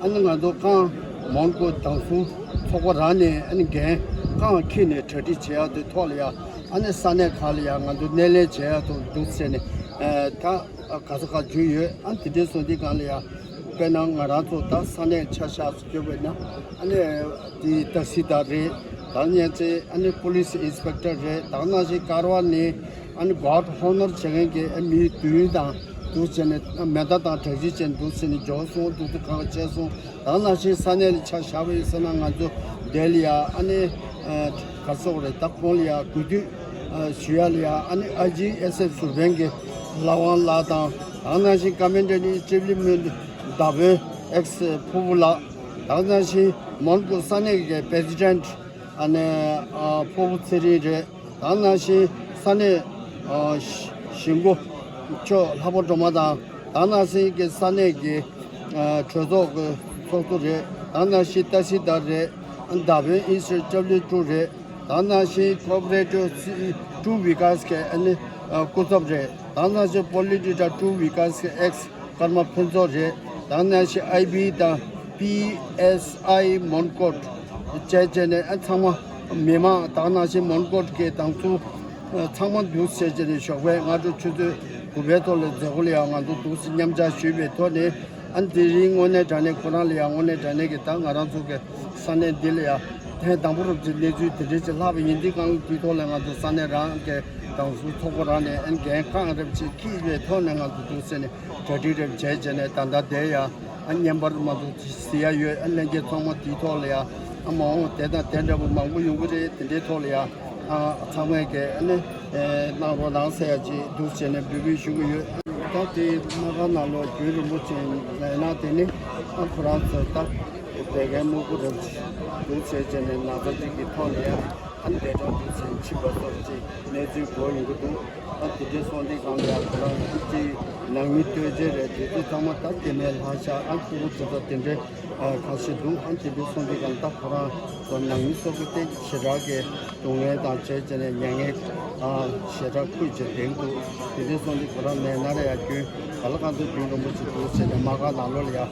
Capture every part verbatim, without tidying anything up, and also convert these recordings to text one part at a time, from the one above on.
ཨ་ནི་ང་ཚོ་རྐང་མོན་གྷོ་དྭངས་སུ་ཚོགས་པ་རང་ནས་ཨ་ནི་འགན་རྐང་འཁྱེར་ནས་གྲ་སྒྲིག་བྱེད་ཡག་དེ་ཐོག་ལ་ཡ། ཨ་ནི་ས་གནས་ཁག་ལ་ཡ་ང་ཚོ་སྣེ་ལེན་བྱེད་ཡག་ཐོག་འདུག་ཟེར་ནས་ད་ག་ས་ག་འཇུས་ཡོད། ཨ་ནི་དེ་འདྲའི་སོང་དུས་སྒང་ལ་ཡ། དཔེར་ན་ང་རང་ཚོ་ད་ས་གནས་ཆ་བཞག་སུ་བརྗོད་པ་ཡིན་ན། ཨ་ནི་དེ་ཏ་སི་ལྡན་རེད། ད་ཉན་ཚེ་ཨ་ནི་པོ་ལི་སི་ཨིན་སི་པེག་ཊར་རེད། ད་ནང་བཞིན་ཀ་ར་ཝ་ནི་ཨ་ནི་གཱཌ་ཧོ་ནར་བྱེད་མཁན་གྱི་ཨ་མིའི་མདུན་དང་འདུག་བྱས་ནས་མེ་མདའ་དང་གྲ་སྒྲིག་བྱས་ནས་འདུག་ཟེར་ནས་འབྱོར་སོང་། འདུག་ཚོ་གང་ག་བྱས་སོང་། ད་ནང་བཞིན་ས་གནས་ལ་ཆ་བཞག་པ་ཡིན་ཟེར་ན་ང་ཚོ་འདི་ལ་ཡ་ཨ་ནི་ག་རེ་ཟེར་དགོས་རེད། ད་ཁོང་ལ་ཡ་གུས་འདུད་ཞུ་ཡ་ལ་ཡ། ཨ་ནི་ཨའི་ཇི་ཨེས་ཨེཕ་ཟུར་པ་གི་ལྷ་དབང་ལགས་དང་། ད་ནང་བཞིན་ཀ་མན་ཌན་ཊི་ཨིན་ཅིབ་ལི་མོན་མདའ་དཔོན་ཨེག་སི་ཕུར་བུ་ལགས། ད་ནང་བཞིན་མོན་གྷོ་ས་གནས་ཀྱི་པེ་རེ་སི་ཌེན་ཊི་ཨ་ནི་ཕུར་བུ་ཚེ་རིང་རེད། ད་ནང་བཞིན་ས་གནས་གཞིས་འགོ་མཆོག་ལྷག་པ་སྒྲོལ་མ་དང་། ད་ནང་བཞིན་གྱི་ས་གནས་ཀྱི་གྲོས་ཚོགས་ཀྱི་ཚོགས་གཙོ་རེད། ད་ནང་བཞིན་ཏ་སི་ལྡན་རེད། མདའ་དཔོན་ཨིན་སི་ཌབ་ལིའུ་ཀྲུའུ་རེད། ད་ནང་བཞིན་ཀོ་ཨོ་པ་རེ་ཊིབ་ཀྲུའུ་བི་ཀཱས་ཀྱི་ཨ་ནི་སྐུ་ཚབ་རེད། ད་ནང་བཞིན་པོ་ལི་ཊི་ཀྲུའུ་བི་ཀཱས་ཀྱི་ཨེག་སི་ཀརྨ་ཕུན་ཚོགས་རེད། ད་ནང་བཞིན་ཨའི་བི་དང་པི་ཨེས་ཨའི་མོན་གྷོ་བཅས་བྱས་ནས་ཨ་ཚང་མ་མི་མང་། ད་ནང་བཞིན་མོན་གྷོ་གི་དྭངས་གཙང་ཚང་མ་འདུག་སེ་བྱས་ནས་ཞོགས་པའི་སྔ་དྲོ་ཆུ་ཚོད་དགུ་པའི་ཐོག་ལ་མཛད་སྒོ་ལ་ཡང་ང་ཚོ་འདུག་སེ་མཉམ་ཞུགས་ཞུས་པའི་ཐོག་ནས། ཨ་ནི་དེ་རིང་དངོས་གནས་དྲང་གནས་ཁོ་རང་ལ་ཡང་དངོས་གནས་དྲང་གནས་ཀྱི་ད་ང་རང་ཚོ་གི་ས་གནས་འདི་ལ་ཡང་ཐེངས་དང་པོ་རབ་ཀྱི་གནས་ཚུལ་དེ་འདྲའི་ཅིག་ལྷག་པ་ཡིན་དུས་གང་དུས་ཐོག་ལ་ང་ཚོ་ས་གནས་རང་གི་དྭངས་གཙང་ཚོགས་པ་རང་ནས་ཨ་ནི་འགན་རྐང་རབ་ཅིག་འཁྱེར་བའི་ཐོག་ནས་ང་ཚོ་འདུག་སེ་ནས་གྲ་སྒྲིག་རབ་བྱས་བྱས་ནས་ད་ལྟ་དེ་ཡང་ཨ་བརྙན་པར་མ་གཏོགས་གཟིགས་ཡ་ཡོད། ཨ་ལྷན་རྒྱས་ཚང་མ་དེའི་ཐོག་ལ་ཡང་ཨ་མ་འོངས་དེ་དང་དེ་འདྲ་པོ་མང་པོ་ཡོང་གི་རེད། དེ་འདྲའི་ཐོག་ལ་ཡང་ཨ་ཚང་མས་ཀྱི་ཨ་ནི་གནང་རོགས་གནང་ཟེར་ཡ་ཅིག་འདུག་བྱས་ནས་འབོད་སྐུལ་ཞུ་གི་ཡོད། ད་དེ་སྨར་ཁམས་ནང་ལོགས་རྒྱུན་རིང་པོ་ཅིག་ལས་ན་དེ་ནི་ཨ་ཁོ་རང་ཚོ་ད་བད་ཀན་སྨུག་པོ་རབ་ཅིག་འདུག་བྱས་བྱས་ནས་ན་ཚ་ཅིག་གི་ཐོག་ནས་ཡང་ཨ་འདས་གྲོངས་འདུག་ཟེར་ཕྱིན་པ་སོགས་ཀྱི་གནས་ཚུལ་གོ་ཡོང་གི་འདུག་ཨ་དེ་འདྲའི་སོང་དུས་སྒང་ལ་ཡང་ཁོ་རང་ཨ་ཅིག་ནང་མི་ལྟོས་བཅས་རེད། དེ་ཚོ་ཚང་མ་ད་སྐྱེ་དམན་ལྷག་ཤག་ཨ་ཁུ་བོ་ཚོ་ད་དེ་འདྲའི་ཁ་ཤས་འདུག་ཨ་དེ་འདྲའི་སོང་དུས་སྒང་ད་ཁོ་རང་ཚོ་ནང་མི་སོགས་ཀྱི་སྟེང་ཞེ་དྲག་གི་སྡུག་བསྔལ་དང་བཅས་བྱས་ནས་མྱ་ངན་ཞེ་དྲག་ཁུར་བྱས་བསྡད་འདུག་དེ་འདྲའི་སོང་དུས་ཁོ་རང་ནད་མནར་ཡ་རྒྱུན་ག་ལ་གང་འདུག་རྒྱུན་རིང་པོ་ཞིག་འདུག་ཟེར་ནས་སྨར་ཁམས་ནང་ལོགས་ལ་ཡ་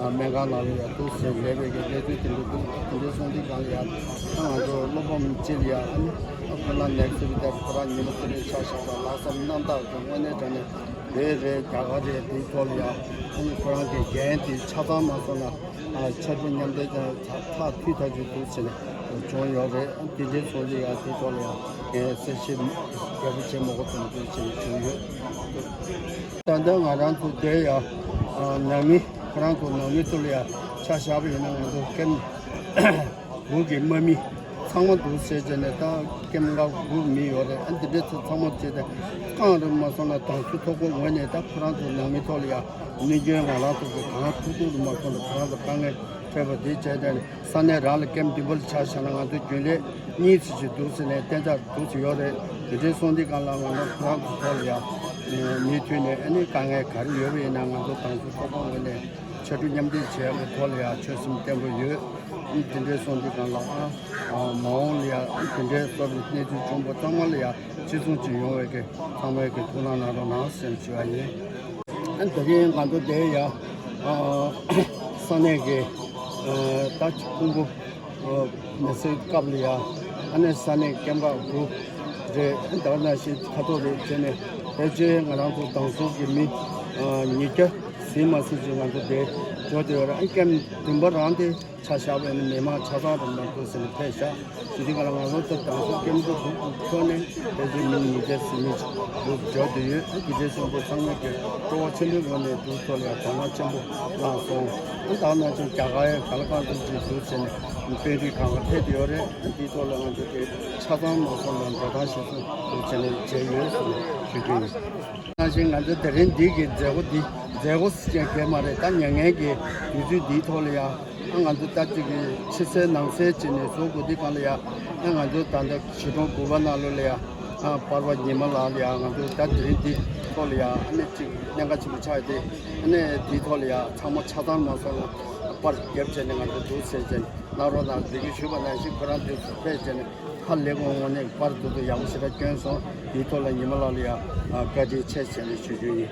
སྨན་ཁང་ནང་ལ་ཡ་འདུག་ཟེར་ལས་པའི་གི་གནས་ཚུལ་དེ་འདྲ་འདུག་དེ་འདྲའི་སོང་དུས་སྒང་ལ་ཡ་ང་ཚོ་བློ་ཕམ་ཅིག་ལ་ཡ་ཨ་ནི་ཁོ་རང་ནད་གསོ་རི་དེར་ཁོ་རང་ཉི་མ་གསོ་རིའི་ཆ་བཞག་པ་ལྷག་བསམ་རྣམ་དག་གི་དངོས་གནས་དྲང་གནས་བོད་རེད་རྒྱ་གར་རེད་དེའི་ཐོག་ལ་ཡ་ཨ་ནི་ཁོ་རང་གི་འགན་དེ་ཆ་ཚང་མ་སོང་ན། ཕྱར་གྲུ་མཉམ་འདེགས་ཀྱང་ཐག་མཐུད་ཐག་ཆོད་འདུག་ཟེར་ནས་བྱུང་ཡོད་རེད། དེ་འདྲའི་ཚོགས་འདུ་ཡང་དེ་ཐོག་ལ་ཡང་ངས་གསལ་བཤད་རྒྱས་པོ་བྱེད་མ་དགོས་ཙམ་འདུག་ཟེར་ནས་བྱུང་ཡོད། ད་ལྟ་ང་རང་ཚོ་དེ་ཡང་ནང་མི་ཁོ་རང་ཚོ་ནང་མི་ཚོ་ལ་ཡང་ཆ་བཞག་པ་ཡིན་ན་ང་ཚོ་ཀེམ་དགུ་གི་དམག་མི་ཚང་མ་འདུག་ཟེར་བྱས་ནས་ད་ཀེམ་ལྔ་དགུ་མི་ཡོད་རེད། ཨ་འདི་འདྲའི་ཚོ་ཚང་མ་བྱས་ཏེ་རྐང་རིམ་མ་སོང་ན་དང་སུ་ཐོག་པོ་ངོས་ནས་ད་ཁོ་རང་ཚོ་ནང་མི་ཐོག་ལ་ཡང་གནོད་སྐྱོན་ང་རང་ཚོ་གི་གང་ཐུབ་ཐུབ་རུ་མ་སོང་ན་ཁོ་རང་ཚོ་དཀའ་ངལ་འཕྲད་པ་དེ་བྱས་ཏེ་ས་གནས་རང་ལ་ཀེམ་བདུན་པ་ལ་ཆ་བཞག་ན་ང་ཚོ་རྒྱུན་ལས་གཉིས་ཙམ་ཞིག་འདུག་ཟེར་ནས་གཏན་འཇགས་འདུག་ཟེར་ཡོད་རེད། དེ་འདྲའི་སོང་དུས་སྒང་ལ་ང་རང་ཁོ་རང་ཚོ་ཐོག་ལ་ཡང་མུ་མཐུད་ནས་ཨ་ནི་དཀའ་ངལ་ག་རེ་ཡོད་པ་ཡིན་ན་ང་ཚོ་དང་སུ་ཐོག་པོ་ངོས་ནས་ཕྱར་གྲུ་མཉམ་འདེགས་བྱེད་ཡག་གི་ཐོག་ལ་ཡང་ཆོད་སེམས་བརྟན་པོ་ཡོད། དེ་འདྲའི་སོང་དུས་སྒང་ལ་ཨ་མ་འོངས་ལ་ཡང་དེ་འདྲའི་སོགས་པའི་གནས་ཚུལ་བྱུང་བ་ཚང་མ་ལ་ཡང་གཅིག་མཚུངས་ཀྱི་ཡོང་བའི་གི་ཚང་མས་གི་ཐུགས་སྣང་གནང་རོགས་གནང་ཟེར་ཞུ་བ་ཡིན། ཨ་ད་གིན་ང་ཚོ་དེ་ཡང་ས་གནས་ཀྱི་ད་ཕུང་པོ་མེ་གསོད་སྐབས་ལ་ཡང་ཨ་ནི་ས་གནས་སྐྱེམས་ཁ་དགུ་རེད། ད་ནང་བཞིན་ཁ་ཐོག་རེད་བྱས་ནས་ཕལ་ཆེར་ང་རང་ཚོ་དྭངས་སུ་གི་མི་ཉིས་བརྒྱ་ཟིན་མ་ཟིན་ཅིག་ང་ཚོ་དེ་འབྱོར་བསྡད་ཡོད་རེད། ཨ་ཀེམ་བདུན་པ་རང་དེ་ཆ་བཞག་པ་ཡིན་ན་མི་མང་ཆ་ཚང་རུ་མ་འདུག་ཟེར་ནས་ཕེབས་ཤག་དེ་དུས་ཀ་ལ་ང་ཚོ་ཚོ་དང་སོ་ཀེམ་ཀོ་འདུག་ཐོག་ནས་ཕལ་ཆེར་མི་ཉིས་བརྒྱ་ཟིན་མི་འདུག་འབྱོར་དུ་ཡོད། དེ་འདྲའི་སོང་པོ་ཚང་མས་ཀྱི་སྤྲོ་བ་ཆེན་པོའི་ངང་ནས་འདུག་ཐོག་ལ་ཡང་དོ་སྣང་ཆེན་པོ་གནང་སོང་། ཨ་ད་ནང་བཞིན་རྒྱ་གར་ཡང་ག་ལ་གང་འདུག་ཅིག་འདུག་ཟེར་ནས་དཔོན་རིགས་གང་ག་ཕེབས་ཏེ་ཡོད་རེད། ཨ་དེའི་ཐོག་ལ་ང་ཚོ་གི་ཆ་ཚང་མ་སོང་ལ་འགྲོ་སྟངས་ཤེས་སོང་འདུག་བྱས་ནས་བྱས་ཡོད་ཟེར་ནས་ཞུ་རྒྱུ་ཡིན། ནང་བཞིན་ང་ཚོ་དེ་རིང་འདི་གི་མཛད་སྒོ་འདི་མཛད་སྒོ་ཟེར་མཁན་མ་རེད། ད་མྱ་ངན་གྱི་དུས་ཚོད་འདིའི་ཐོག་ལ་ཡང་ཨ་ང་ཚོ་ད་ཅིག་གི་ཕྱི་གསལ་ནང་གསལ་བྱས་ནས་བཟོ་དགོས་དུས་སྒང་ལ་ཡང་ཨ་ང་ཚོ་ད་ལྟ་གཞིས་གྲོང་དགུ་པ་ནང་ལོགས་ལ་ཡང་ཨ་པར་པ་ཉི་མ་ལགས་ལ་ཡང་ང་ཚོ་ད་དེ་རིང་འདི་ཐོག་ལ་ཡང་ཨ་ནི་ཅིག་གནད་འགག་ཆེན་པོ་ཆགས་ཏེ་ཨ་ནི་འདིའི་ཐོག་ལ་ཡང་ཚང་མ་ཆ་ཚང་མ་སོང་ན་པར་རྒྱབ་བྱས་ནས་ང་ཚོ་འདུག་ཟེར་བྱས་ནས་གནང་རོགས་གནང་འབོད་སྐུལ་ཞུས་པ་ནང་བཞིན་ཁོ་རང་འདུག་ཕེབས་བྱས་ནས་ཧ་ལས་དགོངས་ངོ་ནས་པར་འདུག་ཏུ་ཡག་པོ་ཞེ་དྲག་བསྐྱོན་སོང་། དེའི་ཐོག་ལ་ཉི་མ་ལགས་ལ་ཡང་བཀའ་དྲིན་ཆེ་ཟེར་ནས་ཞུ་རྒྱུ་ཡིན།